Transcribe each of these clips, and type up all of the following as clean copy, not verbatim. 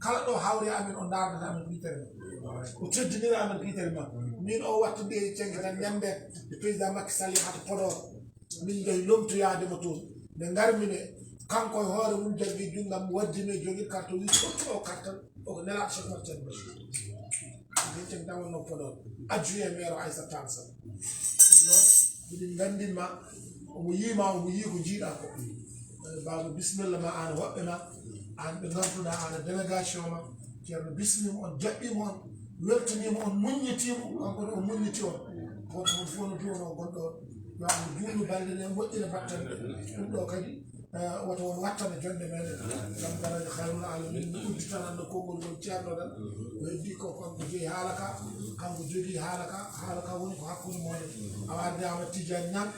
kala ɗo hawri amen o dardata amen pitere ma o teddinira amen pitere ma min o wattude e cengue tan ñande président Macky Sall hata Podor min joyi lomtoyademo toon nde garmine kanko e hoore mum jaggi junggam waddino jogui carte wi ƴettu o carte oko nelaɗo Cheikh Oumar Thiam Bachir min cengue tan wonno Podor adjoint maire o Aissata Tall Sall ɗum noon miɗin gandinma omo yima omo yii ko jiiɗa ko baba bisimilla ma an woɓɓe ma an ɓe ganduɗa ana délégation ma ceerno bismima on jaɓɓima on weltanima on muññitima kanko o muññiti on goto on fof no duwono gonɗo yo Allah juutnu balɗe ɗe moƴƴina battane ɗum ɗo kadi woto won wattane jonde meɗen gam daraja hayrul alamin mi udditanande konngol ngol ceerno ɗen o heddi ko kanko joyi haala ka kanko jogui haala ka woni ko hakkude moɗon awadde Amadou Tidiane Niang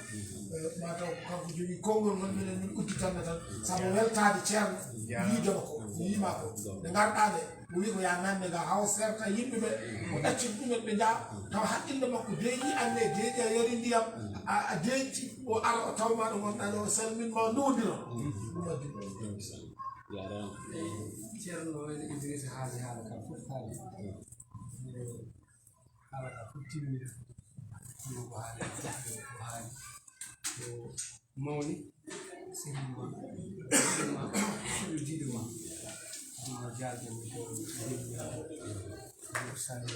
mataw ko kanko jogui konngol ngol minen min udditanne tan saabu weltade ceerno yiidema ko yima ko nde garɗa nde o wi ko ya nande ga haw serta yimɓeɓe o ɗaccin ɗumen ɓe jaa taw haqqille makko deeƴi anne deeƴi a yari ndiyam a deeƴti o ara o tawma ɗo gonɗa ɗo o salminma ndowdiro ɗum waddi ceerno ene Idrissa haali haala ka fof haali haala ka fof timmina ɗum ko haali jaɓɓe ko haali ko mawni sehilma suɗo jiɗuma ɗumno jaldemo to deƴƴa sani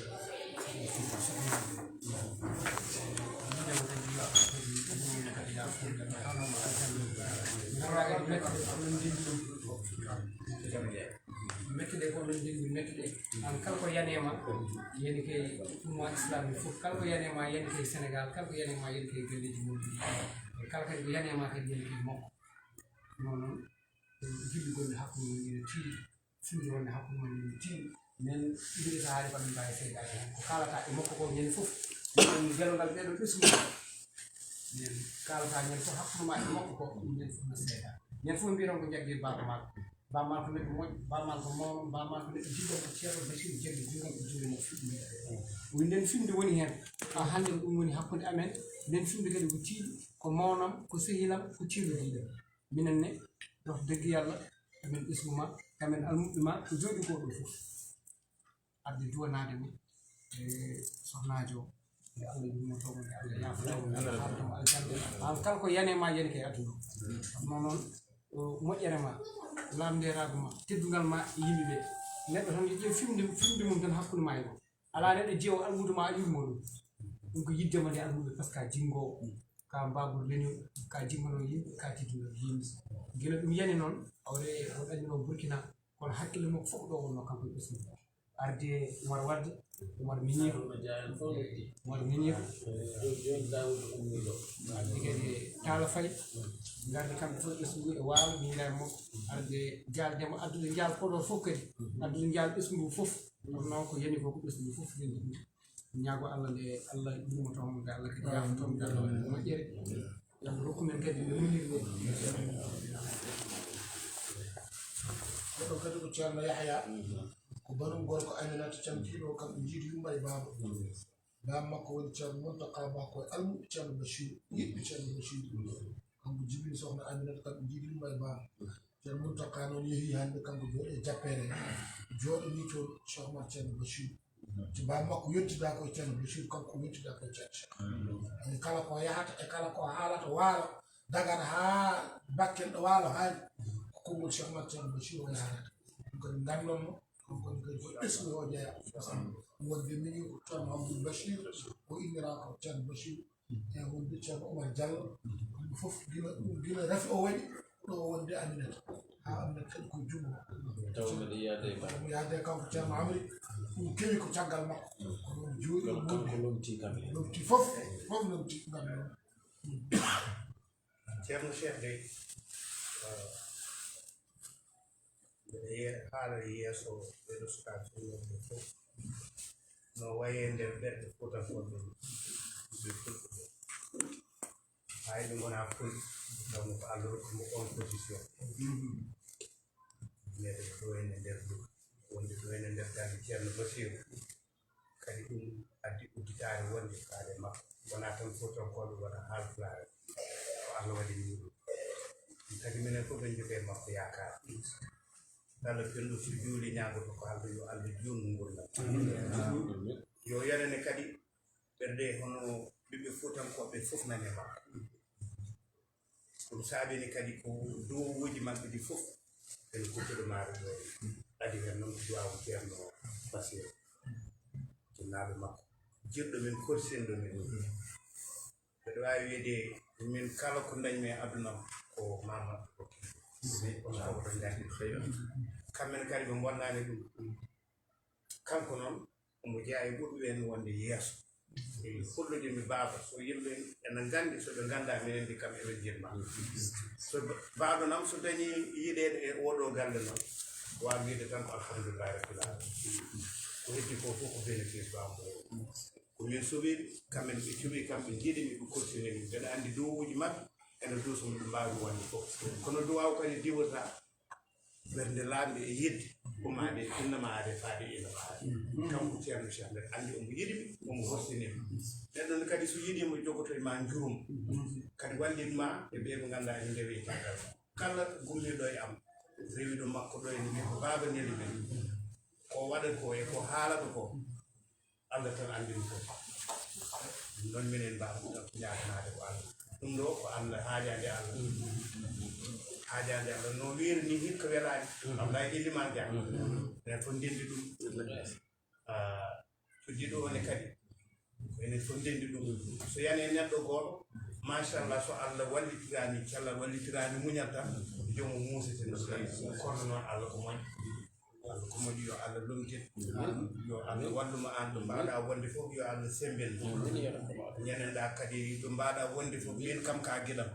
mettude ko min jogui mettude an kala ko yanema yani kay umma islamique fof kala ko yanema yani kay Sénégal kala ko yanema yani kay galleji mum kala kadi ko yanema kadi yani kay makko non noon jilli gonɗe hakkude mum ene tiiɗi finde wonde hakkude mum ene tiiɗi men Idrissa haali ko ɗum mbawi seedade hen ko kalata e makko ko ñande foof gelongal ɓeɗo ɓesgu nen kalata ñande foof hakkude ma e makko ko ɗum ñande foof no seeda ñande foof mbiyeton ko jaggi baba makko bamal ko neɗɗo moƴƴo bamal ko mawɗo bamal ko neɗɗo jiɗɗo ko ceerno Bachir jaggi jungal ko juuɗe mo fuɗɗi wi nden finde woni hen hande ko ɗum woni hakkude amen nden finde kadi ko tiiɗi ko mawnam ko sehilam ko tiiɗodiɗam minen ne dof deggi Yallah amen ɓesguma amen almuɓe ma ko jooɗi ko ɗo fof adde duwanade mo e sohnajo nde Allah yurmotomo nde Allah yafotamo nde Allah haalatomo aljanna an kala ko yanema yani kay aduna ɗum noon moƴƴere ma lamderago ma teddugal ma e yimɓeɓe neɗɗo tan ƴeew fimde mum tan hakkude ma e ɗo ala neɗɗo jeewo almudo ma yurmo ɗum ɗum ko yiddema nde almuɓe par ce que ka jingowo ka mbagol leñol ka jimmano yimɓe ka teddugal yimɓe guila ɗum yani noon awre o ɗannino Burkina kono hakkille makko fof ɗo wonno kanko e ɓesgu arde Oumar Wade Oumar Minir arde kadi Talla Faye garde kamɓe fof ɓesgu e waalo miñira e makko arde jaldemo addude jaal Podor fof kadi addude jaal ɓesgu fof ɗum noon ko yani ko ɓesgu fof yani ɗum ñaago Allah nde Allah yurmotomo nde Allah kadi yafotomo nde Allah waɗi moƴƴere yalla rokku men kadi no munirde goɗɗo kadi ko ceerno Yahya ko banum gorko Aminata Thiam jiiɗo kamɓe jiiɗi yumma e baba baba makko woni ceerno Mountakha makko e almuɓe ceerno Bachir yiɗɓe ceerno Bachir kanko jibini sohna Aminata kamɓe jiiɗi yumma e baba ceerno Mountakha noon yeehi hande kanko jooɗo e jappere jooɗoni toon Cheikh Oumar ceerno Bachir so baba makko yettida koye ceerno Bachir kanko yettida koye ceerno Cheikh kala ko yahata e kala ko haalata waalo dagata ha Bakel ɗo waalo haali ko konngol Cheikh Oumar ceerno Bachir o yarata ɗum kadi gandonmo ɗum kadi kadi ko ɓesgu o jeeya wonde mini ko ceerno Amadou Bachir o innira ko ceerno Bachir e wonde ceerno Oumar Diallo ɗum fof gila rafi o waɗi ɗo wonde Aminata ha Aminata kadi koye jungo mo yaade kanko ceerno Amri ɗum kewi ko caggal makko ko ɗon jooɗi lomti fof lomti ngam noon ceerno Cheikh dey haala yeeso ɓeɗo sukaɓe fulɓe fof no waye nder ɓerɗe Fuutankoɓe ɓe fulɓe ɓe hayɓe gona fulɓe taw ko Allah rokkimo on position meɗe ɗo ene nder ɗum wonde ɗo ene nder darde ceerno Basiru kadi ɗum addi udditare wonde kaade makko wona tan Fuutankoɓe wona Haalpulaar ko Allah waɗi ni ɗum kadi minen fof en jogue makko yakar Allah pendo so juuli ñaagoto ko Allah yo Allah juutnu ngulla yo yarane kadi ɓerde hono ɓiɓɓe fuutankoɓe fof nane makko ɗum saabini kadi ko dowuji maɓɓe ɗi fof ene kuccuɗo maaro ɗo adi hen noon ko duwawu ceerno Basir jinnaɓe makko jirɗo men korsenɗo men mbeɗa wawi wiide min kala ko dañmi e aduna ko mama on hawto jangde kamɓene kadi ɓe bonnani ɗum kanko noon omo jeeya e ɓurɓe en wonde yeeso fullude mi baaba so yimɓe ene gandi soɓe ganda minen ndi kam eɓe jirma so baaɗo nam so dañi yiɗede e oɗo galle noon wawi wiide tan ko alhamdulillahi rabbil alamin ko heddi ko fof ko bénéfice bambo komin soɓiɓe kamɓene ɓe cuɓi kamɓe jiiɗimi ɓe continue mbeɗa andi dowuji mabɓe ene duusa mo ɗum mbawi wonde fof kono duwaw kadi diwata ɓernde laamɓe e yidde ummade innamaade faade innamaade kanko ceerno cheikh mbeɗa andi omo yiɗimi omo horsinimi neɗɗo ne kadi so yiɗima jogoto e ma jurum kadi wallitma e ɓe ɓe ganduɗa ene ndewi caggal kala gummiɗo e am rewi ɗo makko ɗo ene mbi ko baaba neli men ko waɗata ko e ko haalata ko Allah tan andini fof noon minen mbawɗo jaganade ko Allah ɗum ɗo ko Allah haajade Allah haajade Allah no wiiri ni hikka welani Allah illima jang enen fof ndendi ɗum so jiɗo one kadi enen fof ndendi ɗum so yani neɗɗo goto machallah so Allah wallitirani cellal wallitirani muñal tan joomum musete no tawi kono noon Allah ko moƴƴi Allah ko moƴƴi yo Allah lomtin yo Allah walluma an ɗo mbaɗa wonde fof yo Allah sembin ñanenɗa kadi ɗo mbaɗa wonde fof min kam ka guiɗam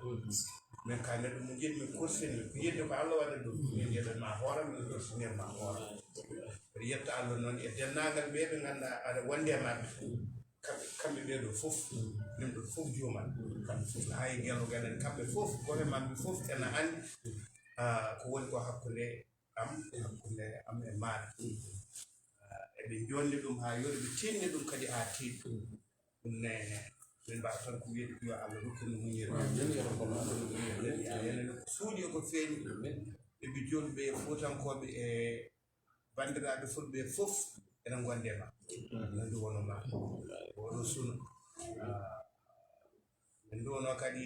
min ka neɗɗo mo jiɗmi kursinmi ko yidde ko Allah waɗa ɗum min yeɗatma hooram min kursinirma hooram mbiɗa yetta Allah noon e dennagal ɓe ɓe ganduɗa aɗa wonde maɓɓe kamɓe ɓeɗo fof min ɗo fof juuman kamɓe fof hayi gellogal en kamɓe fof goto maɓɓe fof ene andi ko woni ko hakkude am e maɗa eɓe jonni ɗum ha yoɗi ɓe tinni ɗum kadi ha tiiɗ ɗum ne min mbawa tan ko wiide yo Allah rokkino muñire enen ko suuɗi ko feeñi eɓe jolɓe fuutankoɓe e bandiraɓe fulɓe fof ene gonde ma nandi wono ma oɗo suno min duwono kadi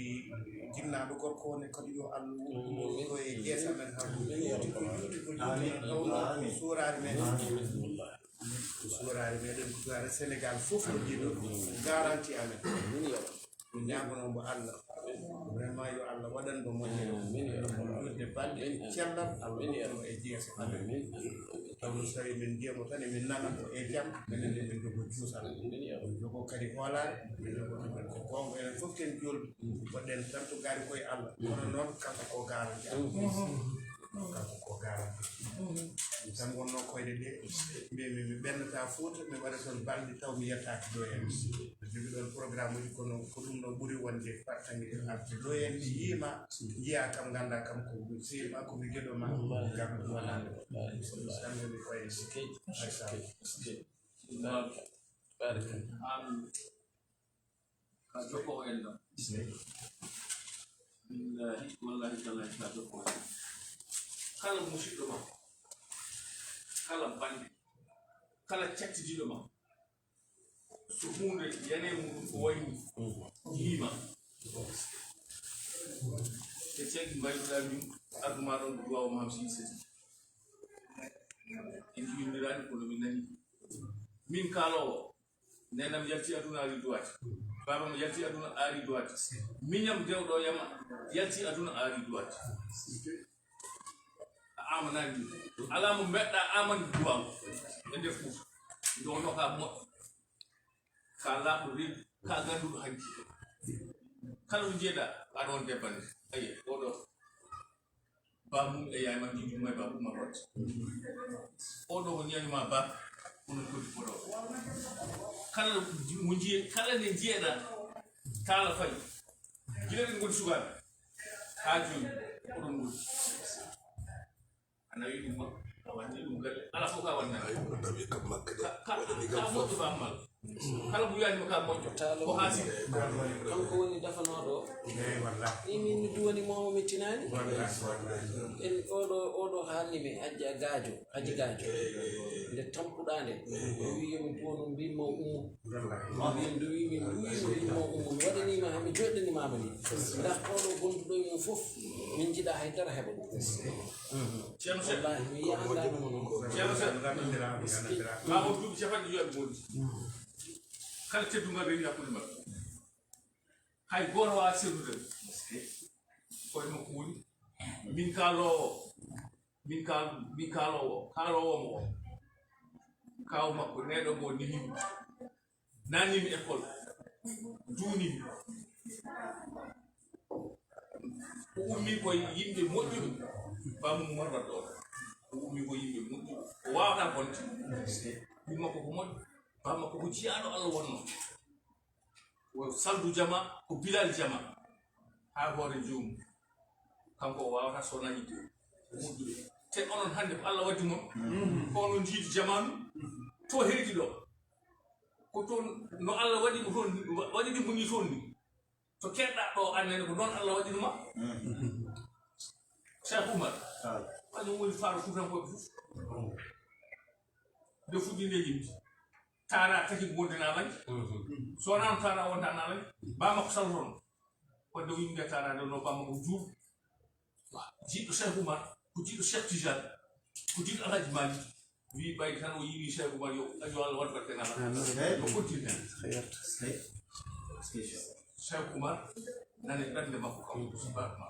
jinnaɗo gorko ne kadi yo Allah wuɗɗo e jeesa men ha juuti ko juuti suurare men suurare meɗen ko suurare Sénégal fof no jiiɗo garanti amen ɗum ñagonomo Allah vraiment yo Allah waɗanmo moƴƴere judde balɗe cellal ɗum e jeesa tawno so tawi min ndiyamo tan emin nana ko e jaam minen nde min jogo juusal min jogo kadi hoolare min jogo ɗumen ko gonga enen fof ken jolɓe waɗɗen tan to gaari koye Allah kono noon kanko ko garanti kanko ko garanti tan wonno koyɗe ɗe mbimi mi ɓennata Fouta mi waɗa toon balɗe taw mi yettaki ɗo hen mi jogi ɗon programme uji kono ko ɗum ɗo ɓuuri wonde partangi arde ɗo hen mi yiima jiiya kam ganda kam ko sehima komi gueɗo ma gam ɗum wonande salmini koye ka jokko en ɗon billahi wallahi tallahi ka jokko en kala musidɗo ma kala bande kala cattidiɗo ma so hunde yane muɗum ko wayni yiima te ceggi mbayduɗa min arduma ɗon ko duwaw maham siseti en yimmirani kono min nani min kaalowo nenam yalti aduna ari duwati babam yalti aduna ari duwati miñam dewɗo yama yalti aduna ari duwati amanani alamu meɗɗa amani duwaw e nder fof ndono ka moƴƴo ka laaɓɗo rewi ka ganduɗo hanki kala ko jeeɗa aɗa on debande ayi oɗo bamum e yaye ma jijuma e babuma rotte oɗo ko ñañuma ba onon kodi koɗo kala mo jiye kala nde jeeɗa taala fayi gila ɗe goni sukaɓe ha joni oɗon goni ana wi ɗum ma a wanni ɗum galle ala fof ka wannaa ka moƴƴo bammal kala bu yani ka moƴƴo ko haasi kanko woni dafanoɗo ni min mi duwani momo mi tinani en oɗo haalnimi haji gaajo nde tampuɗa nde o wi yomi duwano mbimo ummo min duwimi mbimo ummo mi waɗanima mi joɗɗanimama ni ndax oɗo gonduɗo e mum fof min jiiɗa haydara heɓa ɗum wallahi mi yiya andanomo noon ceerno sen ma on duuɓi capanɗe joyi moɗi kala teddugal rewi hakkude maɓɓe hay goto wawa serdude koye makko woni min kaalowomo o kaw makko neɗo mo nihimi nanimi école duunimi o ummi koye yimɓe moƴƴuɓe bamum marrat ɗo o ummi ko yimɓe moƴƴuɓe o wawata bonde ɗum makko ko moƴƴo bammakko ko jiyaɗo Allah wonno o saldu jama ko bilal jama ha hoore joomum kanko o wawata sonaji de moƴƴuɓe te onon hande ko Allah waddi mon ko onon jiidi jamanu to heedi ɗo ko toon no Allah waɗimo toon waɗini muñi toon ni to keɗɗa ɗo annene ko noon Allah waɗinoma Cheikh Oumar kañum woni faaro fuutankoɓe fof nde fuɗɗinde yimɓe tara taki ko wonde nalañ so wonano tara wonta nalañ bama ko saltono wadde o yimɓe tarade no bamma ko juuɓ jiɗɗo Cheikh Oumar ko jiɗɗo Cheikh Tijane ko jiɗɗo Alhaji Malick wi ɓayde tan o yimi Cheikh Oumar yo Allah waɗ barke nalañ o continue Cheikh Oumar nane ɓernde makko kam subatma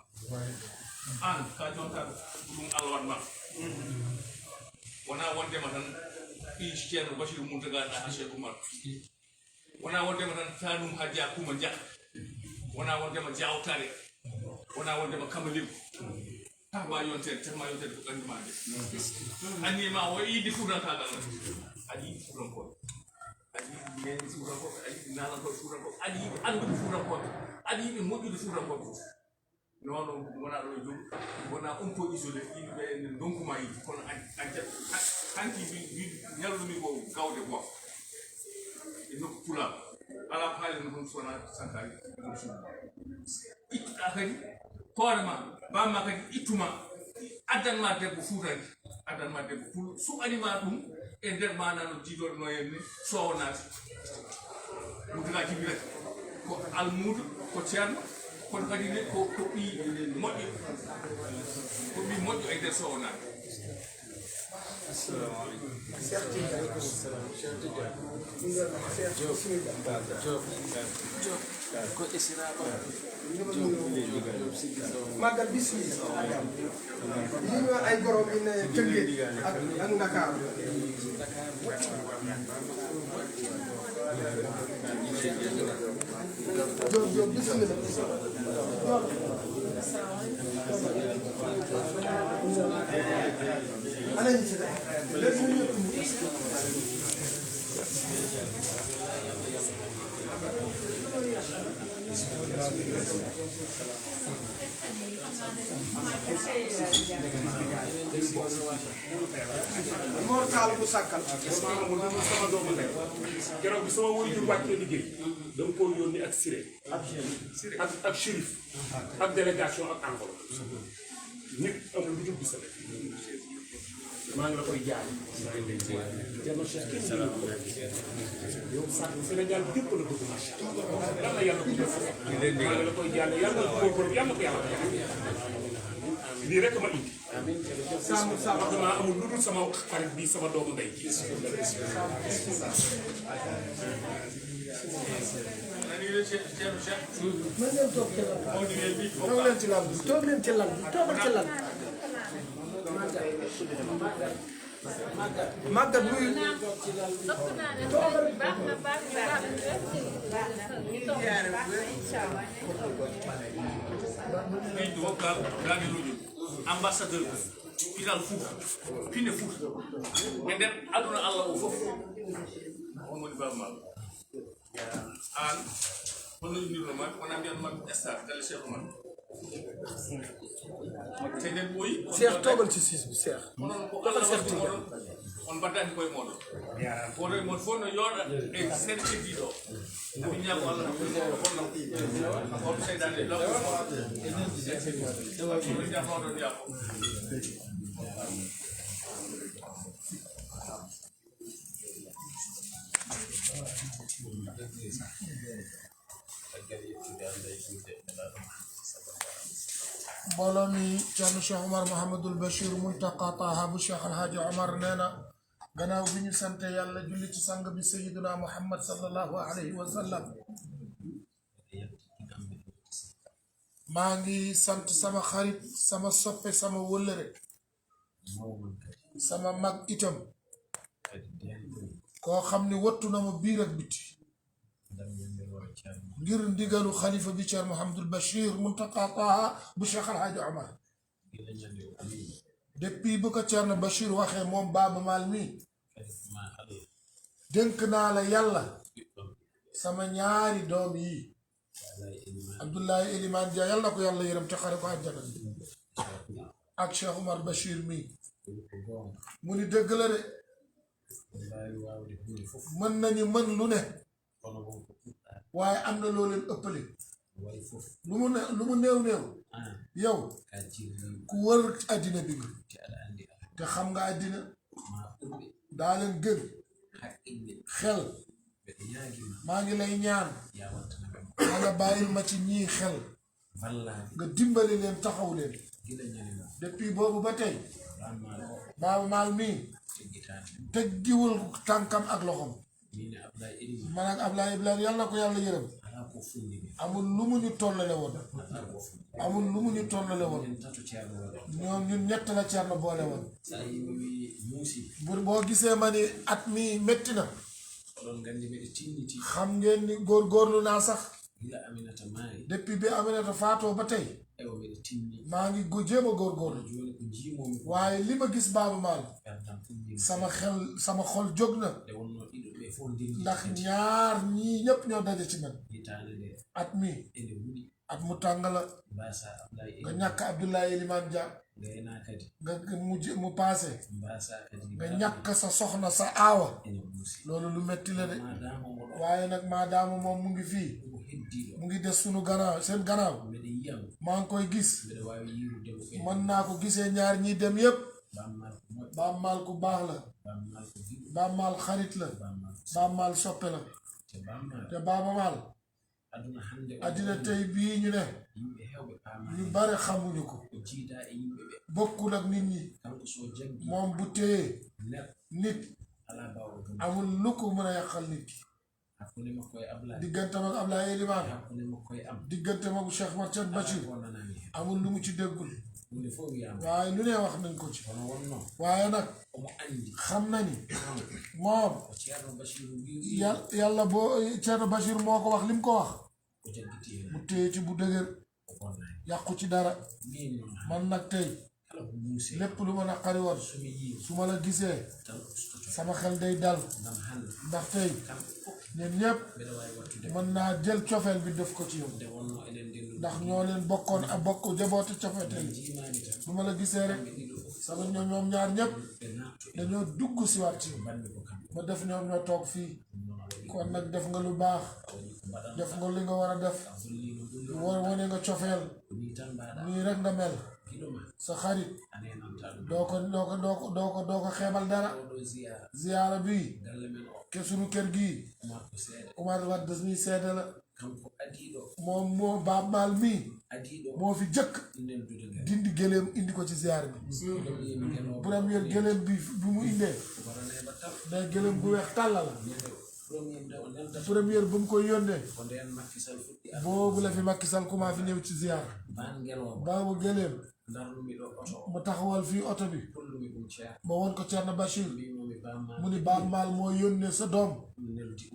an ka jontaɗo ɗum Allah waɗma wona wondema tan fi ceerno Bachir Mountaga ha Cheikh Oumar wona wondema tan tanum ha Dia Kuma Dia wona wondema Diawtare wona wondema Kamalim tahma yontere ko ɓanduma de annima o yiide fuutankagal aɗa yiɗi fuutankoɓe aɗa yiɗi neni fuutankoɓe aɗa yiɗi nanankoɓe fuutankoɓe aɗa yiɗi andude fuutankoɓe aɗa yiɗi moƴƴude fuutankoɓe fof noon wona ɗo jom wona on to isolé yimɓeɓe ene donkuma yiide kono hanki ñallumi ko gawde goto e nokku pulaw ala ko haalino ɗum sowona sankari ɗum sum ittuɗa kadi hoorema bamma kadi ittuma addanma debbo fuutanke addanma debbo pul suɓanima ɗum e nder manano jiidoɗo no henne sownade mudira jibirata ko almudo ko ceerno kono kadi ne ko ɓi moƴƴo e nder sownade Magal bismillah yino ay gorom ine Tëngéej ak Ndakaaru Diop bismillah ana ñi ci Mor Tall bu Sàkkal sama doomu ndey keroog bi sama waajur wàccee liggéey dama ko yónni ak Siré ak Chérif ak délégation ak enveloppe nit amul lu dul bisa rek maa ngi la koy jaay Thierno Cheikh kenn yow sax Sénégal bi yëpp la bëgg macha Allah yàlla yàlla ko def maa ngi la koy jaay yàlla ko borom yàlla ko yàlla lii rek ma indi sama damaa amul lu dul sama xarit bi sama doomu ndey ji mën ngeen toog ci lal bi toog leen ci lal bi toogal ci lal bi màggat muy ɓeydu wokkal raade lujum ambassadeur pinal Fouta pine Fouta e nder aduna Allah o fof on woni baba maɗo an holno innirnoma wona mbiyanma star galle Cheikh Oumar te nden ɓooyi Cheikh toogal ci siis bi Cheikh onon ko Allah waddi oɗon on battaki koye moɗon koto e mon fof no yooɗa e sen keddiɗo ami ñago allah honno on seydani laɓoɗo jafoɗon yaafo mbooloo mi Thierno Cheikh Omar Mouhamadul Bachir Muntaqa Taha bu Cheikh Alhaji Omar nee na gannaaw bi ñu sante yàlla julli ci sang bi Sayyiduna Muhammad sallallahu alayhi wa sallam maa ngi sant sama xarit sama soppe sama wëllëre sama mag itam koo xam ni wattu na ma biir ak biti ngir ndigalu xalifa bi Thierno Mouhamadul Bachir Muntaqa Taha bu Cheikh Alhaji Omar depuis bu ko Thierno Bachir waxee moom Baaba Maal mi dénk naa la yàlla sama ñaari doom yi Abdoulaye Elimane Dia yàlla na ko yàlla yërëm te xare ko àjjana ak Cheikh Omar Bachir mi mu ni dëgg la de mën nañu mën lu ne waaye am na loo leen ëppale lu mu néew néew yow ku wër àddina bi nga te xam nga àddina daa leen gën xel maa ngi lay ñaan ma nga bàyyil ma ci ñii xel nga dimbali leen taxaw leen depuis boobu ba tey Baaba Maal mii teggiwul tànkam ak loxom man ak Ablaye Ibrahima yàlla na ko yàlla yërëm amul lu mu ñu tollale woon amul lu mu ñu tollale woon ñoom ñun ñett la Thierno boole woon boo gisee ma ni at mi métti na xam ngeen ni góorgóorlu naa sax depuis bi Aminata faatoo ba tey maa ngi jéem a góorgóorlu waaye li ma gis Baaba Maal sama xol jóg na ndax ñaar ñii ñëpp ñoo daje ci man at mi at mu tàng la nga ñàkk Abdoulaye Elimane Dia nga mu paase nga ñàkk sa soxna sa aawa loolu lu metti la de waaye nag maadaama moom mu ngi fii mu ngi des sunu gannaaw seen gannaaw maa ngi koy gis mën naa ko gisee ñaar ñi dem yépp Baaba Maal ku baax la Baaba Maal xarit la Baaba Maal soppe la te Baaba Maal addina tey bii ñu ne ñu bare xamuñu ko bokkul ak nit ñi moom bu téye nit amul lu ko mën a yàqal nit diggante mag Ablaye Elimane diggante mag Cheikh Martial Bachir amul lu mu ci déggul waaye lu ne wax nañ ko ci waaye nag xam na ni moom yàlla boo Thierno Bachir moo ko wax li mu ko wax mu téye ci bu dëgër yàqu ci dara man nag tey lépp lu ma naqari woon su ma la gisee sama xel day dal ndax tey ñun ñëpp mën naa jël cofeel bi def ko ci yow ndax ñoo leen bokkoon ak bokk jaboote cofeetel bu ma la gisee rek sama ñoom ñaar ñëpp dañoo dugg si waat ci ba def ñoom ñoo toog fii kon nag def nga lu baax def nga li nga war a def wane nga cofeel nii rek nga mel sa xarit doo ko xeebal dara ziyaara bii ke sunu kër gii Umar Wade mi seede la moom moo Baaba Maal mii moo fi jëkk dindi gëléem indi ko ci ziyaar bi première gëléem bi mu indee day gëléem bu weex tàll la première bu mu koy yónnee boobu la fi Macky Sall commencé fi ñëw ci ziyaar baabu gëléem mu taxawal fii oto bi ma woon ko Thierno Bachir mu ni Baaba Maal moo yónnee sa doom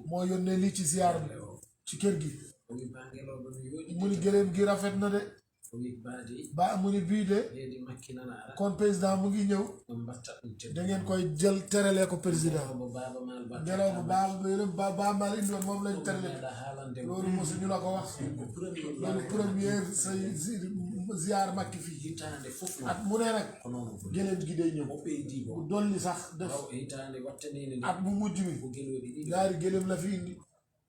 moo yónnee lii ci ziyaar bi ci kër gi mu ni gëléem gi rafet na de ba mu ni bii de kon président mu ngi ñëw da ngeen koy jël terale ko président ngelaw ba Baaba Maal indi woon moom lañ terale loolu mosu ñu la ko wax loolu première say ziyaar Makki fii hitande fof at mu ne nag ko noon o foti gëléem gi day ñëw o ɓeydi bu bo dolli sax def taw hitande wattanede nde at mu mujj mi ko gueloɗi ɗiɗi ñaari gëléem la fi indi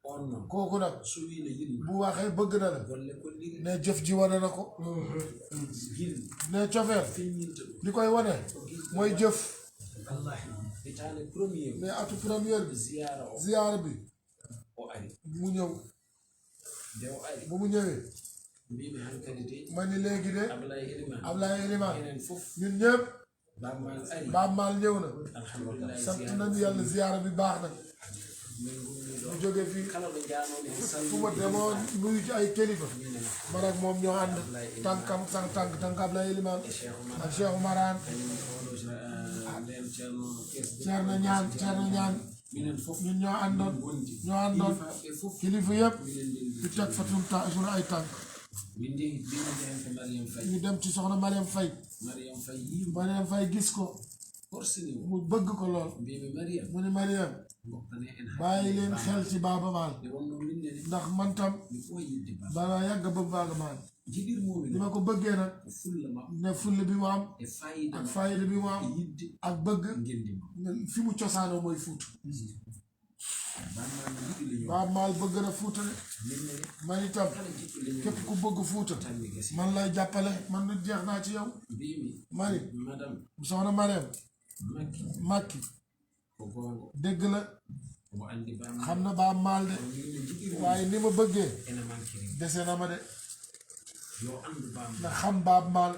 on noon kooku nag so wino yimɓe bu waxee bëgg na la golle kolliri ne jëf ji wane na ko gilli ne cofeel feññinta ɗum li koy wane mooy jëf wallahi hitande premier mais atu première bi ziyara o ziyaar bi o ari mu ñëw nde o ari bu mu ñëwee mbimi hankkadi de ma ni léegi de ablaye eliman Ablaye Eliman enen fof ñun ñëpp bammal ari Baaba Maal ñëw na alhamdulillahi sant ziyara nañu yàlla ziyaara bi baax na min gummiɗo ñu jóge fii kala ɗo janomi hen fu ma demoon nuyu ci ay kilifa salminena man ak moom ñoo ànd tànkam sang tànk Ablaye Eliman cheikh oumar ak Cheikh Oumarane kañum oɗo nden ceerno kesde Ceerno ñaan minen fof ñun ñoo àndoon gondi kilifaɓe fof kilifa yëpp minen ndendi ñu teg fa sunu ay tànk min ndehi bimide hen ko mariame faye ñu dem ci soxna Mariam Faye mariame faye yimo Mariam Faye gis ko horsini o mu bëgg ko lool mbimi mariame mu ni Mariam goppane en bàyyi leen xel ci Baaba Maal nde wonno minne de ndax man tam mi fo yidde ba bala yàgg bëgg Baaba Maal jiɗirmomi li no ma ko bëggee nag ko fulla ma ne fulle bi mu am e fayida ak ma fayda bi mu am e yidde ak bëgg gendima fi mu cosaanoo mooy Fuuta bamma no yiɗi leñol Baaba Maal bëgg na Fuuta de minne man itam kala jiɗɗo leñol képp ku bëgg Fuuta tanmi gasi man lay jàppale man nit jeex naa ci yow mbimi mani madame soxna Mariam makki Makki ko gonga dégg la omo andi bamma xam na Baaba Maal de minne jiɗirmi waaye ni ma bëggee ene mankiri dese na ma de yo andu bamma na xam Baaba Maal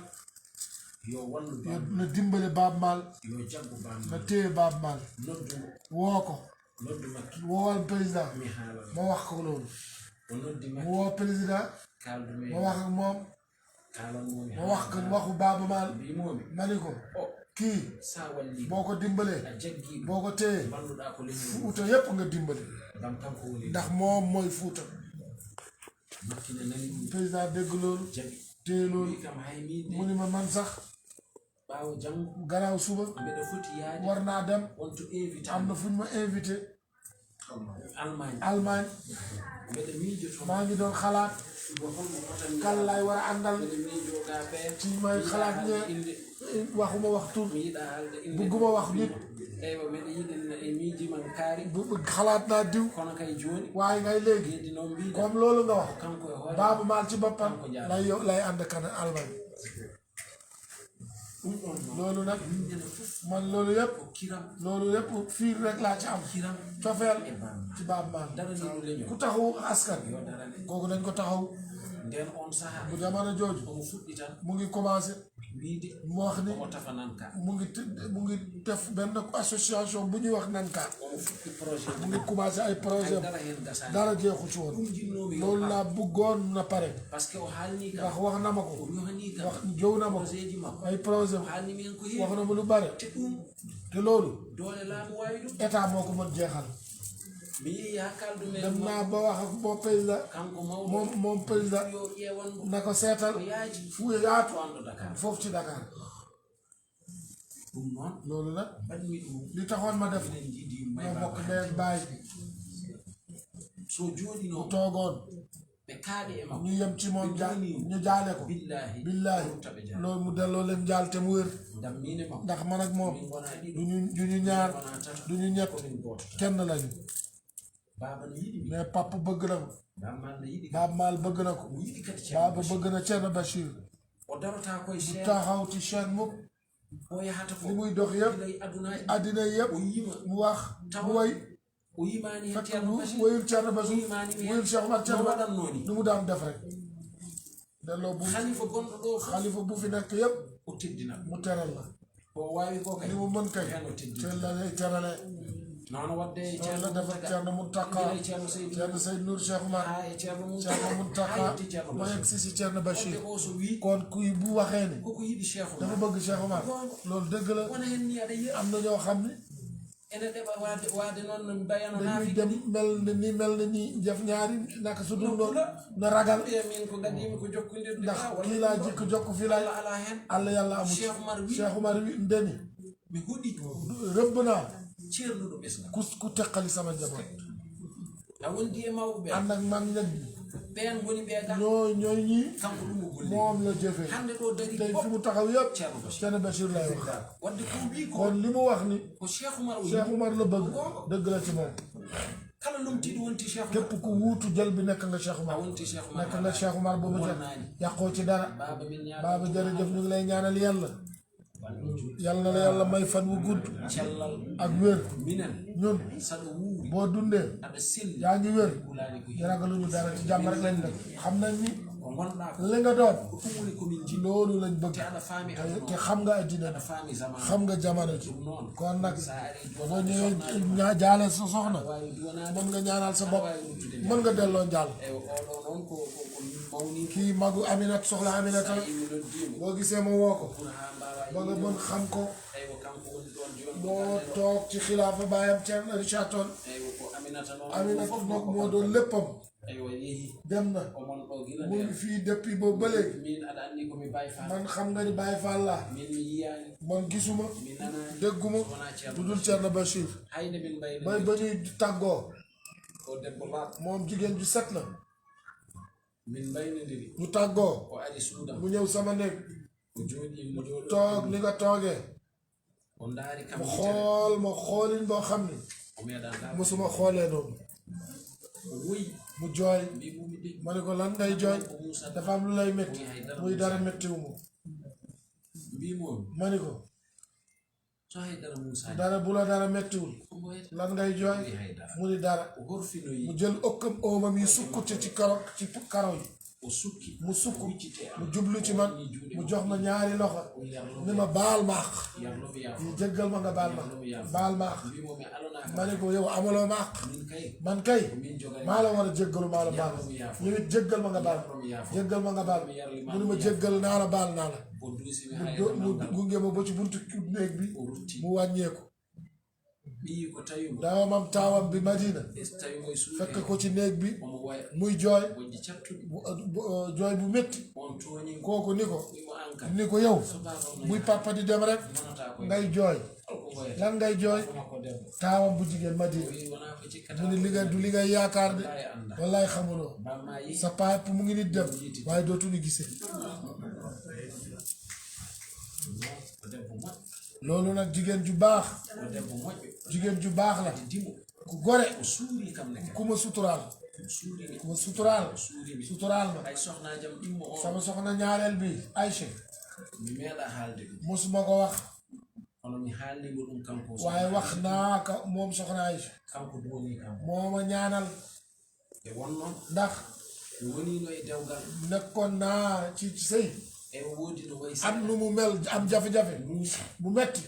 yo wallu yo bamma na dimbale Baaba Maal yo jaggu na bamma téye Baaba Maal noddumo woo ko noddu makki woowal président mi haalana ma wax ko loolu o noddi mu makki woo président kaldume ma wax ak moom kalanmomi ma wax ko waxu Baaba Maal mbimomi ma ni ko o kii sa walli boo ko dimbalee a jaggiɗo boo ko téye balluɗa ko leñol Fuuta yépp nga dimbale ngam kanko woni ndax moom mooy Fuuta makki ne nani ɗum président dégg loolu jaɓi téye loolu wi kam hay min mu de ni ma man sax ɓawo janggo gannaaw suba mbeɗa foti yaade war naa dem wonto invité am na fu ñu ma invité Allemagne Allemagne mbeɗa miijoto maa ngi doon xalaat suba holmo potanmi kan laay war a àndal mbeɗa miijo ga ɓeer ci may xalaat ne inde waxuma wax tur mi yiɗa haalde inde bugguma wax nit eywa mbeɗa yiɗi e miijiman kaari xalaat naa diw kono kay joni waaye ngay léegi heddi noon mbiɗa comme loolu nga wax kanko e hoore Baaba Maal ci boppam kanko jaara lay ànd kan Allemagne ɗum ɗon noon loolu nag mindene fof man loolu yépp ko kiram loolu yépp fiir rek laa ci am kiram cofeel e bamma ci Baaba Maal daraniɗo leñol ku taxawu askan yo darane kooku dañ ko taxaw nden on saaha bu jamono jooju omo fuɗɗi tan mu ngi commencé wiide mu wax ni omo tafanan ka mu ngi def benn association bu ñuy wax Nanka omo fuɗɗi projet mu ngi commencé ay projet dara hen gasani dara jeexu ci woon ɗum jinnomi yo loolu laa bëggoon na pare par ce que o haalni kam ndax wax na ma ko o yohani kam wax jow na ma ko projet ji makko ay projet o haalnimi hen ko wax heewi na ma lu bare te ɗum te loolu doole laamu wawi ɗum état moo ko mën jeexal mi yeehi ha kaldumen dem naa ba wax ak moom président kanko mawɗo moom président yo ƴewanmo na ko seetal ko yaaji fu yaatu to anɗo Dakar foofu ci Dakar ɗum noon loolu nag mbaɗmi ɗum li taxoon ma def minen jiiɗi may ñoo bokk baba ndey ak baay so jooɗino mu toogoon ɓe kaaɗi e makko ñu yem ci moom ñu jaale ko billahi billaahi taɓe jaa loolu mu delloo leen jaal te mu wér dammine makko ndax man ak moom min gona ɗiɗo duñu ñaar gona tata duñu ñett komin goto kenn lañu baba no yiɗi mi mais papa bëgg na ko bammal no yiɗi Baaba Maal bëgg na ko mo yiɗi kadi Baaba ceerno bëgg na Thierno Bachir o darota koye du seeɗa taxaw ci chaîne mukk o yahata fo li muy dox yëpp ilay aduna e àddina yëpp o yima mu wax mu way o yimani hen fekk ceerno Bachir wayul Thierno Bachir yimani mi wayul Cheikh Omar no Thierno waɗannoni lu mu daan def rek delloo bu halifa gonɗo ɗo fof xalifa bu fi nekk yëpp o teddina mu teral la o wawi ko kay li mu mën kay hen o teddina te la lay terale nono wadde e loolu ceerno la defar Thierno Mountakha gila e ceerno Seydou Thierno Seydou Nour Cheikh Omar ha e ceerno Thierno Mountakha ha yetti ceerno ma yegg Bachir si Thierno Bachir wadde o so wi kon kuy bu waxee ni koko yiɗi cheikh dafa Oumar bëgg Cheikh Omar loolu dëgg la wona hen ni aɗa yiya am na ñoo xam ne ene ɗeɓa wade noon no mbayano dañuy naafi dem mel na ni def ñaari naka su dul noonu na ragal ɓiya min ko gadimi ko jokkodirde ndax kii laa jikko jokk fii laay walla ala hen Allah yàlla amu ci Cheikh Oumar wi Cheikh Omar wi ndeni mi huuɗi rëbb naa ceernuɗo ɓesga ku teqali sama njaboot a wondi e mawɓe ɓe ànd ak mag ñag ɓen goni ɓe ga ñooy ñii kanko ɗum o golli moom la jëfee hande ɗo dari tey fof fi mu taxaw yëpp ceerno bachir Ceerno Bachir lay wax wadde ko wi ko kon li mu wax ni ko cheikh oumar o Cheikh Oumar la bëgg dëgg la ci moom kala lomtiɗo wonti cheikh oumar képp ku wuutu jël bi nekk nga Cheikh a Oumar wonti cheikh oumar nekk nga Cheikh Oumar boobu ca yàqoo ci dara baba min ñaaba baaba jërëjëf ñu ngi lay ñaanal yàlla yàlla na la yàlla may fan wu gudd cellal ak wér minen ñun saɗo wuuri boo dundee aɗa selli yaa ngi wér kulani ko ñu ragaluñu dara ci jàmm rek lañ nekk xam nañ ni ko gonɗa ko li nga doon ko ɗum woni komin jiɗi loolu lañ bëgg te aɗa faami te aduna xam nga addina aɗa faami zaman xam nga jamono ji ɗum noon kon nag sa ari boo duwanade ñëwee jaale sa soxna wawi duwanade mën nga ñaanal sa bopp wawi ruttude mën nga delloo njàll eyi oɗo noon ko min mawni kii magu Aminata soxla Aminata imi noddimo boo gisee ma woo ko pour ha mbawa ba nga mën xam ko eyi ko kanko woni ɗon joni moo toog ci xilaafa baayam Thierno Richard Toll eyi ko aminata noon Aminata nag moo doon léppam eyi o yeehi dem na omon ɗo gila mu nder ngi fii depuis boobu ba léegi min aɗa anndi komi bawi fa man xam nga ni Baye Fall laa min mi yiyani man gisuma mi nanani dégguma wona lu ceerno dul Thierno Bachir hayde min mbayno bay ba ñuy tàggoo o debbo laaɓ moom jigéen ju set la min mbaynodiri ñu tàggoo o ari suudam mu ñëw sama néeg o jooɗi mo jooɗo toog ni nga toogee o ndaari kam mu yitere xool ma xoolin boo xam ni o meeɗa ndaa mosuma xoolee noonu o woyi mu jooy mbimumi ɗi ma ne ko lan ngay jooy ko musa dafa am lu lay métti muy dara méttiwu ma mbimomi ma ni ko so haydara musa dara bu la dara méttiwul ko mboyata lan ngay jooy wi haydara mu ni dara o horfinoyi mu jël ëkkam oomam yi sukkute ci karo yi o sukki mu sukk wiccite am mu jublu ci man mu jox ma ñaari loxo o yarlo ni ma baal ma àq yarlomi yaafo yi jéggal ma nga baal ma baal ma àq mbimomi alana ma ne ko yow amaloo ma àq min kay man kay min jogani maa la war a jéggalu maa la baal yow it jéggal ma nga baal yarlomi yaafo jéggal ma nga baal mu ni ma jéggal naa la baal naa la o duusimi mu haydo mu ngal gunge ma ba ci buntu néeg bi o rutti mu wàññeeku ɓiyi ko tawimo daawamam taawam bi Madina e tawimo e suuɗe fekk ko ci néeg bi omo waya muy jooy bojji cattuɗi jooy bu métti on tooñi kooku ni ko wimo an kam ni ko yow sobakono buy papa di dem rek wonata koye ngay jooy holko woyata lan ngay jooy makko debbo taawam bu jigéen Madina wi wona ko cikkata mu ni li nga du li ngay yaakaar de wallahi anda wallaay xamuloo bamma yi sa paap mu ngi nit dem waaye dootuñu gisee ko debbo moƴƴo loolu nag jigéen ju baax ko debbo moƴƴo jigéen ju baax la dimo ku gore o suuri kam ne ku ma suturaal o suurimi ku ma suturaal suurimi suturaal ma hay sohnajam ɗimmo o sama soxna ñaareel bi Aïcha mi meeɗa haalde ɗum mosuma ko wax kono mi haalnimo ɗum kanko waaye wax naa ka moom soxna Aïcha kanko duwoni kam moo ma ñaanal e wonnoon ndax mi wonino e dewgal nekkoon naa ci sëy e o woodi no wayi am nu mu mel am jafe-jafe muusi bu metti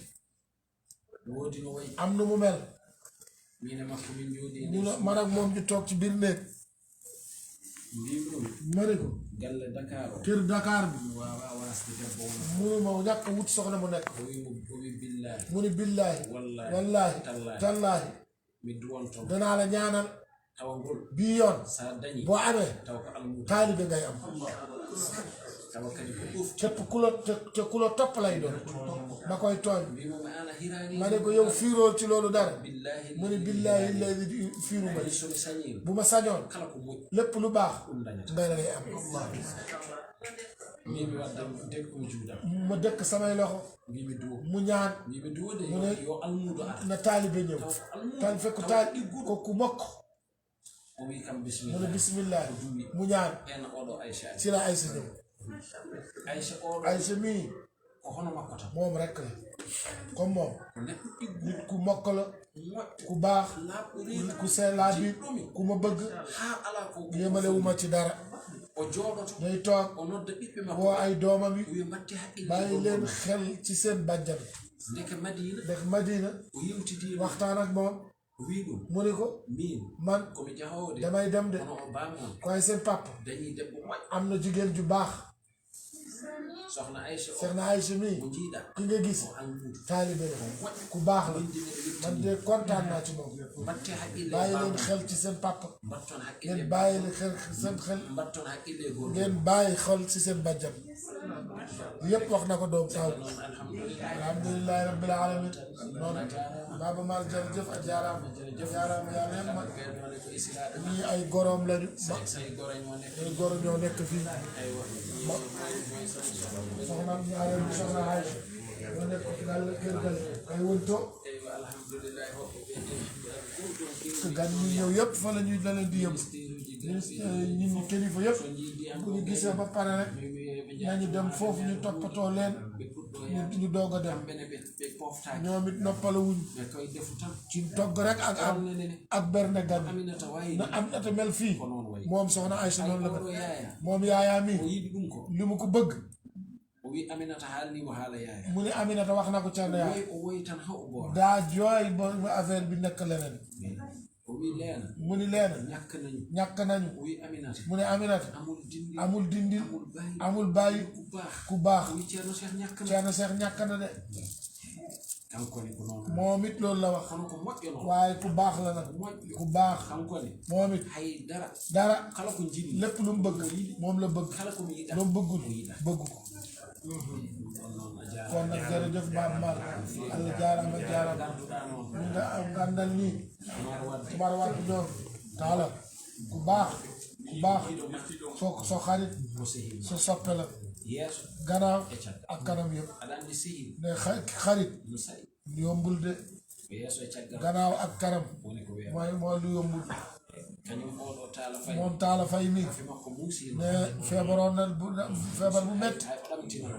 woodi no wayi am nu mu mel min e makko min jooɗi e ñu nder man ak moom ñu toog ci biir néeg mbimomi ma ni ko galle Dakar o kër Dakar bi mi wawa wasde debbo wona munu ma ñàkk wut soxna mu nekk o wimo o wi billahi mu ni billaahi wallahi wallaahi tallahi tallaahi mi duwonto danaa la ñaanal tawa ngol bii yoon sa dañi boo amee taw ko almuda taalibe ngay am tawa kadi ko ɗofti képp ku la te ku la topp lay doon ma koy tooñ mbimomi an a hirani ma ne ko yow fiirool ci loolu dara billahi mu ni billaahi alladi fiiru ma woni somi sañima bu ma sañoon kala ko moƴƴi lépp lu baax ɗum dañata ngay lay am mbimi wadde degɗum juuɗam ma dëkk samay loxo mbimi duwo mu ñaan mbimi duwode mu ne yo almudo ara na taalibe ñëw tan fekk taal ko ku mokk o wi kam mu ne bisimilla bismillah mu ñaan en oɗo Aïcha ci la Aïcha ñëw Aïcha oɗo Aïcha mii ko hono makko tan moom rek la comme moom ko neɗɗo ɗiggu nit ku mokk la moƴƴo ku baax laaɓɗo reedu ku sellaa bi ku ma bëgg ha ala ko yemalewuma ci dara o jooɗoto day toog o nodda ɓiɓɓe makko woo ay doomam yi o wi mbatti haqqille bàyyi leen xel ci seen bàjjan ndeke Madina def Madina o yewtidima waxtaan ak moom o wi ɗum mu ni ko min man komi jahowde damay dem de kono o bamon waaye seen papa dañi debbo moƴƴo am na jigéen ju baax sohna Aïcha o Soxna Aïcha mii mo jiiɗa ki nga gis o almudo taalibe la ku baax la windine man de kontaan naa ci moom mbatte haqqille bàyyi leen bamon xel ci seen papa mbatton haqqille ngeen bàyyi leen xel seen xel mbatton haqqille goto ngeen bàyyi xel ci seen bàjjan yépp wax na ko doom taw noon alhamdulillah alhamdulillahi rabbil alamin noonu Baba Mal jërëjëf ak jaaraama jaaraama yàlla yëpp man kay ñoo nekk Israël ñii ay gorom lañu say goro ñoo nekk ay goro ñoo nekk fii ay wax mooy soxna ñaareel bi soxna Aïcha ñoo nekk daal kër gal ay wënto alhamdulillah te gan ñi ñëw yëpp fa la ñuy leen di yëpp ñi ñi kilifa yëpp bu ñu gisee ba pare rek nañu dem foofu ñu toppatoo leen ñu doog a dem ñoom it noppalawuñ ci togg rek ak berne gan na am na te mel fii moom soxna Aïcha noonu la moom yaayaa mi li mu ko bëgg o wi aminata haalnimo haala yaaya mu ne Aminata wax na ko Thierno Yaay o woyi tan ha o boora daa jooy ba affaire bi nekk leneen o wi leena mu ni leena ñàkk nañu ñàkk nañu o wi aminata mu ne Aminata amul dindi amul dindin amul bàyyi amul bàyyi ku baax ku baax o wi ceerno cheikh ñàkk na Thierno Cheikh ñàkk na de kankone ko noon moom it loolu la wax kono ko moƴƴo noon waaye ku baax la nag ku baax kankone moom it hay dara dara kala ko jiɗi lépp lu mu bëgg moom la bëgg kala komi yiɗa lu mu bëggul bëgg ko on noon a jaara kon nag jërëjëf Baba Mal Allah jaarama jaarama ganduɗa noon ñu nga am gàndal nii mar wadde tubaar wàttu ñoom taala ku baax soo xarit mo sehil sa soppe la yeeso gannaaw e caggal ak kanam yëpp aɗa andi sehil ne xarit no saɗi yombul de ko yeeso e caggal gannaaw ak kanam woni ko weewa mooy lu yombul kañum oɗo taala fay moom taala fay mi fi makko muusino ne feebaroon na feebar bu métti hay o ɗamtinoma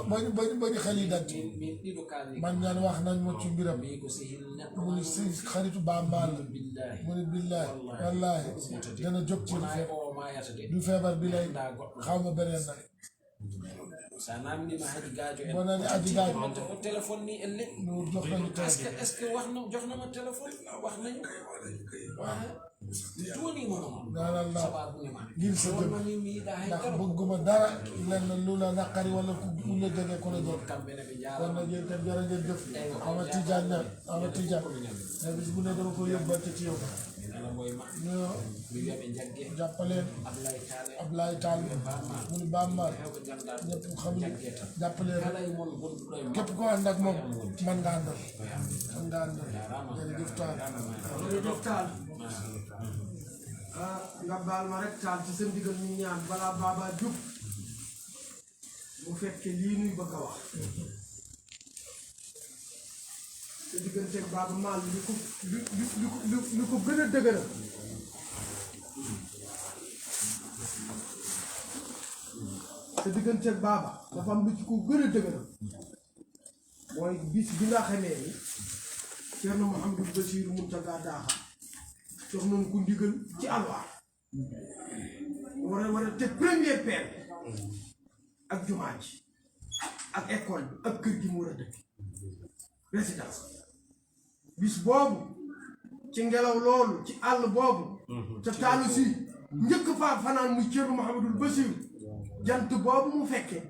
moo bañu xel yi dant min ɗiɗo kalni man ñaan wax nañ ma ci mbiram mi ko sehil neɗɗo mu ni si xaritu Baba Mal la billahi mu ni billahi wallahi dana jóg ci wona e o mayata de du feebar bi lay nda goɗɗo xaw ma beneen nag sa namdima haji gajo en boo nani aji gaaj o téléphone ni elle ñu jox nañu est ce que waxna joxnama téléphone wax nañu tuwanima noon ñaanal naa sababude ma ngir sa jëm wonno min mi yiɗa hay ndax dara bëgguma dara lenn lu la naqari wala ku la jege ku la jege kamɓene ɓe kon jarama nag yéen tam jërë ngeen jëf ama Tijaan ñaan ama Tijaan ne bis bu ne dama ko yóbbante ci yow min ala moye ma ñu mi wiyaɓe jagge jàppaleen ablaye tale Ablaye Tall mu ni Baba Mal hewko jangaɗo ñëpp xam ni jagge tan jàppaleen kala e mon gonɗuɗo e képp ko ànd ak moom man nga àndal man nga àndal jërëjëf Tall jërëjëf Taal nga baal ma rek Taal ci sa ndigal ñu ñaan balaa Baba jub mu fekke lii nuy bëgg a wax sa digganteeg Baba Mal li ko gën a dëgëral sa digganteeg Baba dafa am lu ci ko gën a dëgëral mooy bis bi nga xamee ni Thierno Mouhamadou Bassirou Mountaga Daha jox nañu ko ndigal ci alwaar war a teg première pierre ak jumaa ji ak école bi ak kër gi mu war a dëkk résidence bis boobu ci ngelaw loolu ci àll boobu te taalu si njëkk faa fanaan muy Thierno Mouhamadou Bassirou jant boobu mu fekkee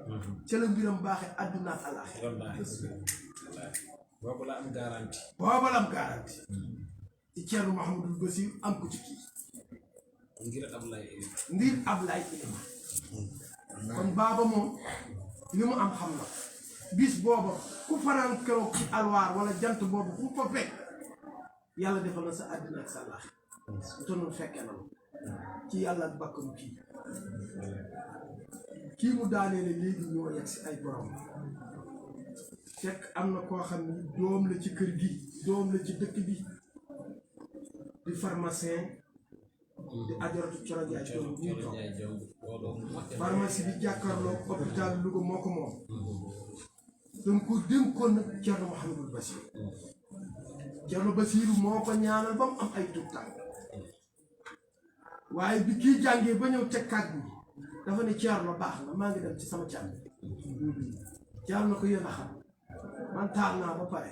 ca la mbiram baaxe àdduna ak àllaaxira boobu la am garanti booba la am garanti ci Thierno Mouhamadou Bassirou am ko ci kii ngir Ablaye ngir Ablaye Ilima kon Baba moom li mu am xam na bis booba ku fanaan keroog ci alwaar wala jant boobu ku fa fekk yàlla defal na sa àddina ak sa laax te noonu fekkee na ci yàlla ak bakkanu kii mu daanee ne léegi ñoo yegg si ay borom fekk am na koo xam ni doom la ci kër gi doom la ci dëkk bi di pharmacien di ajaratu Coro Njaay doom ñuy toog pharmacie bi jàkkaarloo hôpital Louga moo ko moom danga ko dénkoon nag Thierno Mouhamadou Bassirou Thierno Bassirou moo ko ñaanal ba mu am ay tuut tànk waaye bi kii jàngee ba ñëw teg kàgg bi dafa ne Thierno baax na maa ngi dem ci sama càmm Thierno ko yéen a xam man taal naa ba pare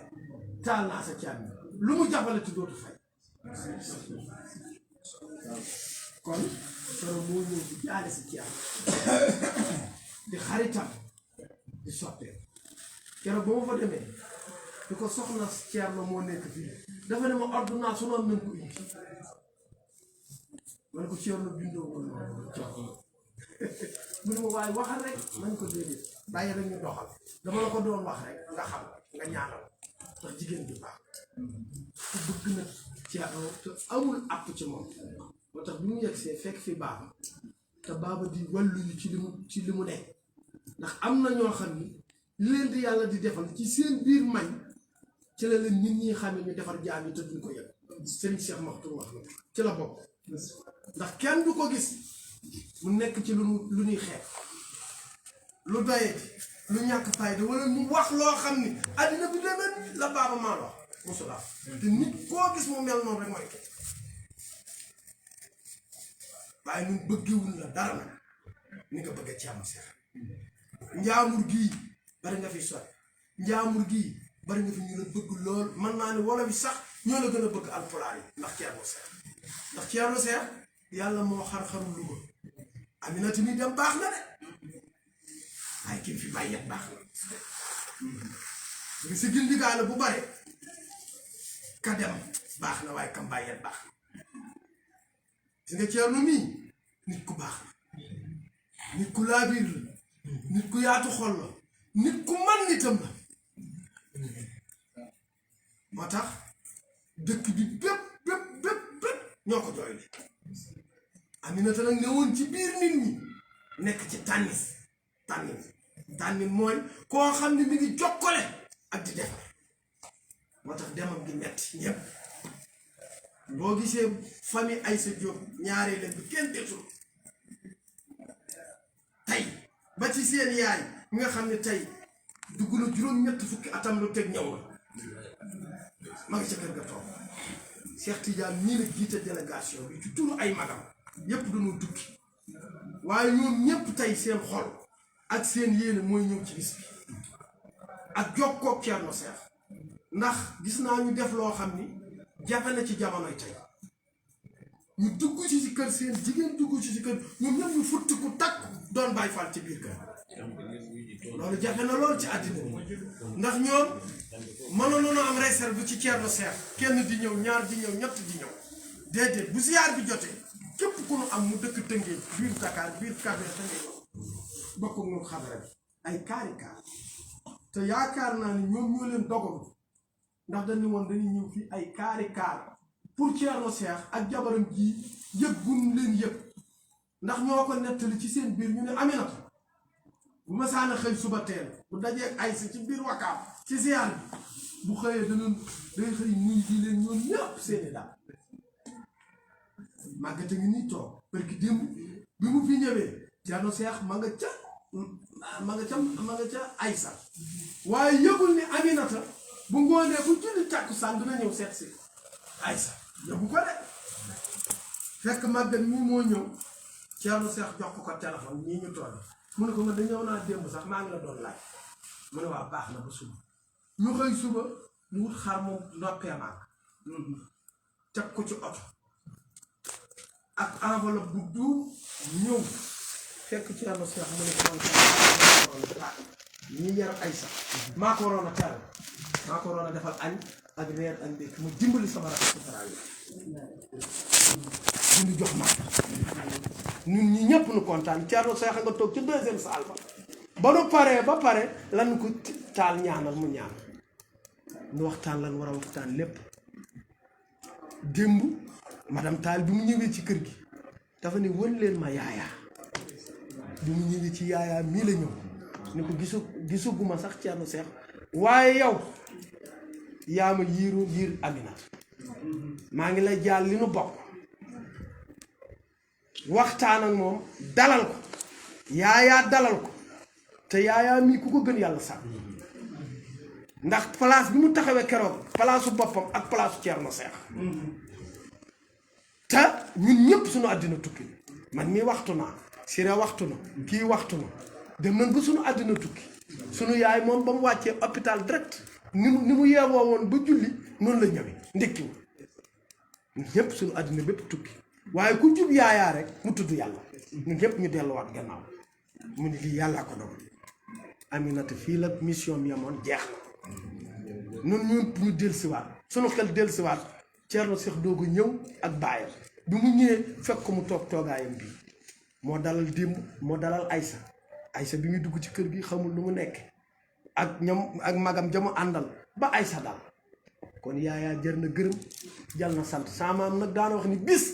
taal naa sa càmm lu mu jàppale te dootu fay kon soro moo ñëw di jaale si Thierno di xaritam di soppee keroog ba ma fa demee di ko soxna Thierno moo nekk fii dafa ne ma ordonnance su noonu nañ ko indi man ko Thierno bindoo woon noonu mu ne ma waaye waxal rek man ko déedéet bàyyi rek ñu doxal dama la ko doon wax rek nga xam nga ñaanal ndax jigéen bi baax ku bëgg na Ceerno te amul àpp ci moom moo tax bi mu yegsee fekk fi baaba te baaba di wàllu yu ci li mu nekk ndax am na ñoo xam ni li leen di yàlla di defal ci seen biir may ci la leen nit ñi xam ne ñu defar jaam yi te duñ ko yëg Serigne Cheikh Makhtoum wax na ci la bokk ndax kenn du ko gis mu nekk ci lu ñuy xeex lu doyati lu ñàkk fayda wala mu wax loo xam ni àddina bi demee la baaba maa wax mosula te nit koo gis mu mel noonu rek mooy ke waaye ñun bëggewul la dara nag ni nga bëgg a Ceerno Seex njaamur gii bari nga fi sori njaamur gii bari nga fi ñu la bëgg lool mën naa ne wala bi sax ñoo la gën a bëgg alpulaar yi ndax Ceerno Seex ndax Ceerno Seex yàlla moo xar-xaru Luga Aminata mi dem baax na de ay kii fi bàyyet baax na si gil ndigaale bu bare ka dem baax na waaye kam bàyyet baax na si nga Ceerno mii nit ku baax la nit ku laabiir la nit ku yaatu xol la nit ku man nitam la moo tax dëkk bi bépp ñoo ko jooyle Aminata nag ne woon ci biir nit ñi nekk ci tànnin mooy koo xam ne mi ngi jokkale ak di defar moo tax demam gi metti ñëpp boo gisee famille Aïssa Diop ñaaree leen bi kenn desul tey ba ci seen yaay mi nga xam ne tey dugg na juróom-ñett fukki atam lu teg ñëw na ma ngi ca kër ga toog Cheikh Tidiane nii la jiite délégation bi ci turu ay magam yépp dañoo tukki waaye ñoom ñépp tey seen xol ak seen yéene mooy ñëw ci bis bi ak jokkoo Ceerno Seex ndax gis naa ñu def loo xam ni jafe na ci jamonoy tey ñu dugg ci kër seen jigéen dugg ci kër ñoom ñëpp ñu futti ku takk doon Baay Faal ci biir kër loolu jafe na loolu ci àddina bi ndax ñoom mënoon nañoo am réserve ci Ceerno Seex kenn di ñëw ñaar di ñëw ñett di ñëw déedéet bu ziyaar bi jotee képp ku nu am mu dëkk Tëngéej biir Dakar biir Kabir Tëngéej bokk ñu xabara bi ay kaari kaar te yaakaar naa ni ñoom ñoo leen dogalu ndax dañu woon dañuy ñëw fii ay kaari kaar pour Ceerno Seex ak jabaram ji yëg gun leen yëg ndax ñoo ko nettali ci seen biir ñu ne Aminata bu ma saana xëy suba teel bu dajee Aysa ci biir Wakaam ci ziyaar bi bu xëyee day xëy nuyu di leen ñoom ñëpp seeni daal màggate ngi nii toog parce que démb bi mu fi ñëwee Ceerno Seex ma nga ca Aysa waaye yëgul ni Aminata bu ngoonee bu julli tàkkusaan dina ñëw seet si Aysa yëgu ko de fekk màggat mii moo ñëw Ceerno Seex jox ko téléphone ñii ñu toll mu ne ko man da ñëw naa démb sax maa ngi la doon laaj mu ne waa baax na ba suba ñu xëy suba mu wut xar moom noppee màgg teg ko ci oto ak enveloppe bu duur ñëw fekk Ceerno Seex mu ne ko man ñi yar Aysa maa ko waroon a teral maa ko waroon a defal añ ak reer ak ndékki mu dimbali sama rakk ci taraay ñu jox ma ñun ñi ñëpp nu kontaan Ceerno Seex nga toog ci deuxième salle ba nu paree ba pare lan ko taal ñaanal mu ñaan nu waxtaan lan war a waxtaan lépp démb madame Taal bi mu ñëwee ci kër gi dafa ne wën leen ma yaayaa bi mu ñëwee ci yaayaa mii la ñëw ni ko gisuguma sax Ceerno Seex waaye yow yaa ma yiir Aminata maa ngi lay jaal li nu bokk waxtaan ak moom dalal ko yaayaa dalal ko te yaayaa mii ku ko gën yàlla sax ndax place bi mu taxawee keroog palaasu boppam ak palaasu Ceerno Seex te ñun ñëpp suñu àddina tukki man mii waxtu naa Siré waxtu na kii waxtu na dem nañ ba suñu àddina tukki suñu yaay moom ba mu wàccee hôpital direct ni mu yeewoo woon ba julli noonu la ñëwee ndékkiwu ñun ñëpp suñu àddina bépp tukki waaye ku jub yaayaa rek mu tudd yàlla ñun ñëpp ñu delluwaat gannaaw mu ne lii yàllaa ko dogal Aminata fii la mission bi amoon jeex na ñun ñu dellusiwaat suñu xel dellusiwaat Ceerno Seex doogu ñëw ak baayam bi mu ñëwee fekk ko mu toog toogaayam bii moo dalal démb moo dalal Aysa bi muy dugg ci kër gi xamul lu mu nekk ak ñoom ak magam jamu àndal ba Aysa daal kon yaayaa jër na gërëm jal na sant sama maam nag daana wax ni bis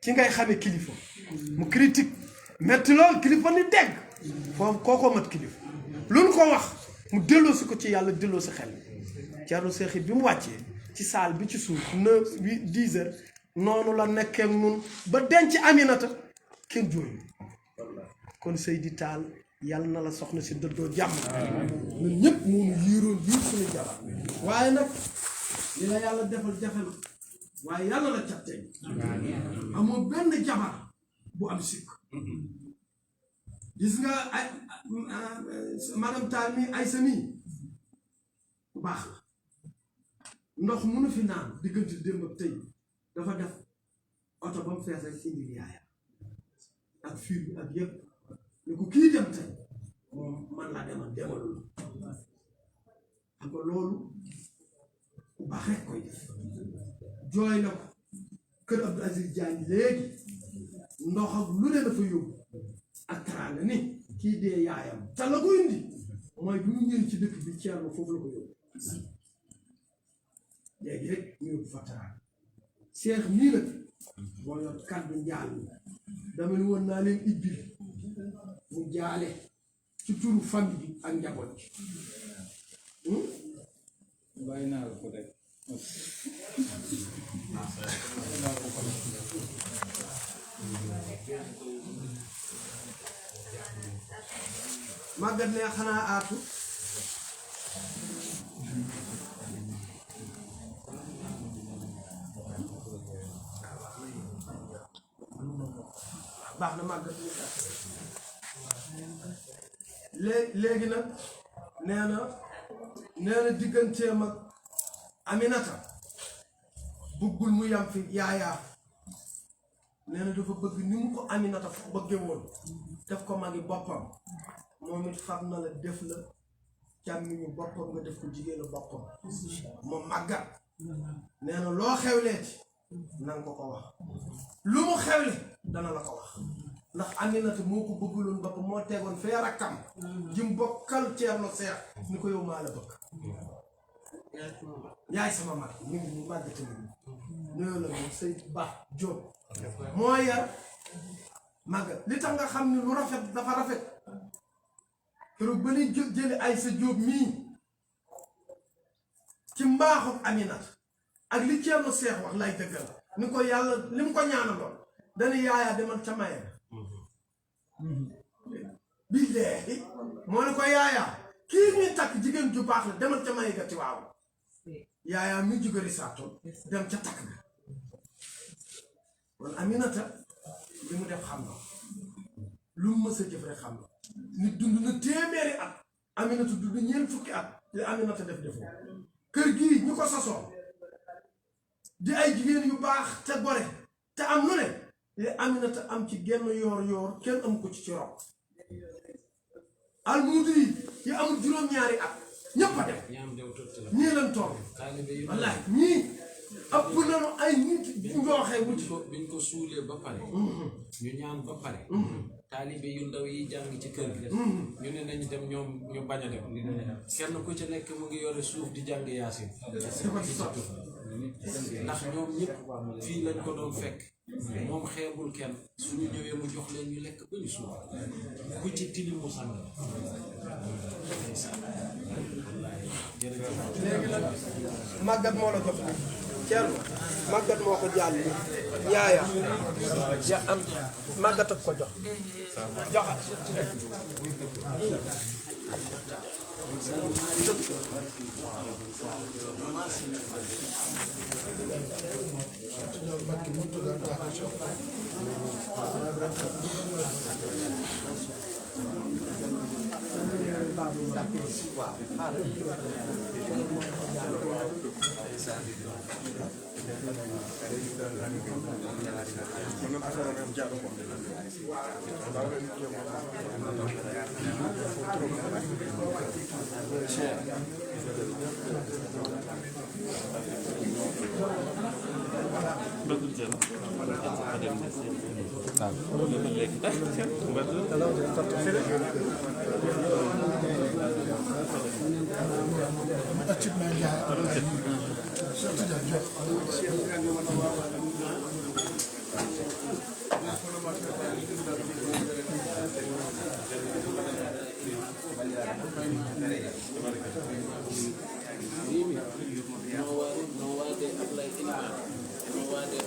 ci ngay xamee kilifa mu critique metti lool kilifa ni dégg foofu kooko mat kilifa lu nu ko wax mu delloo si ko ci yàlla delloo si xel Thierno Seexi bi mu wàccee ci saal bi ci suuf 9 8 10 heures noonu la nekkee nun ba denc Aminata kenn jooyu kon Seydi Tall yàlla na la soxna si dëddoo jàmm ñun ñëpp moonu yiiroon yiir suñu jabar waaye nag li la yàlla defal jafe na waaye yàlla la cattee amoo benn jabar bu am sikk gis nga ay madame Tall mi ay sa mii bu baax la ndox mënu fi naan diggante démb ak tey dafa def oto ba mu fees rek indi yaaya ak fiir bi ak yëpp ne ko kii dem tey moom man laa demal demalul xam nga loolu ku baax rek koy def jooy na ko kër Abdou Aziz Diagne léegi ndox ak lu ne dafa yóbbu ak teraanga ni kii dee yaayam te la ko indi mooy bi mu ñëw ci dëkk bi Thierno foofu la ko yóbbu léegi rek ñu yóbbu fa teraanga Cheikh mii nag moo yor kàddu njaal mi dama ni woon naa leen ibbil mu jaale ci turu famille bi ak njaboot bi bàyyi naa la ko rek màggat ne xanaa aatu baax na màggat léegi nag nee na digganteem ak Aminata bëggul mu yam fi yaayaa nee na dafa bëgg ni mu ko Aminata bëgge woon def ko magi boppam moom it fab na la def la càmmiñu boppam nga def ko jigéenu boppam moom màggat nee na loo xewleeti nanga ko ko wax lu mu xewle dana la ko wax ndax Aminata moo ko bëgguloon bopp moo tegoon fee rakkam jim bokkal Thierno Seex ni ko yow maa la bëgg yaay sama mag mi ngi mu màggata mi nuyoo la moom say Ba Jóob moo yar màggat li tax nga xam ni lu rafet dafa rafet keroog ba ñuy jële ay sa Jóob mii ci mbaaxu Aminata ak li Thierno Seex wax lay dëggal ni ko yàlla li mu ko ñaanaloon dana yaayaa demal ca maye billaahi moo ne ko yaayaa kii ñuy takk jigéen ju baax la demal ca maye ga ci waaw yaayaa mi jóge risaatoon dem ca takk ga kon Aminata li mu def xam na lu mu mës a jëf rek xam na nit dund na téeméeri at Aminata dund ñeent fukki at li Aminata def defoo kër gii ñu ko sosoo di ay jigéen yu baax te gore te am lu ne li Aminata am ci genn yoor kenn am ko ci rob almuudi yi amul juróom-ñaari at ñëpp a dem ñii lañ toog wallaay ñii ëpp nañu ay nit njooxee wuti biñ ko suulee ba pare ñu ñaan ba pare taalibe yu ndaw yi jàng ci kër gi ñu ne nañ dem ñoom ñu bañ a dem kenn ku ci nekk mu ngi yore suuf di jàng yaasin ndax ñoom ñëpp fii lañ ko doon fekk moom xeebul kenn suñu ñëwee mu jox leen ñu lekk ba ñu suuf ku ci tilim mu sang léegi nag màggat moo la jox li Thierno màggat moo ko jàll li yaaya ja am màggat ak ko jox joxal achievement jaay surtout da jox no wade apply ilma no wade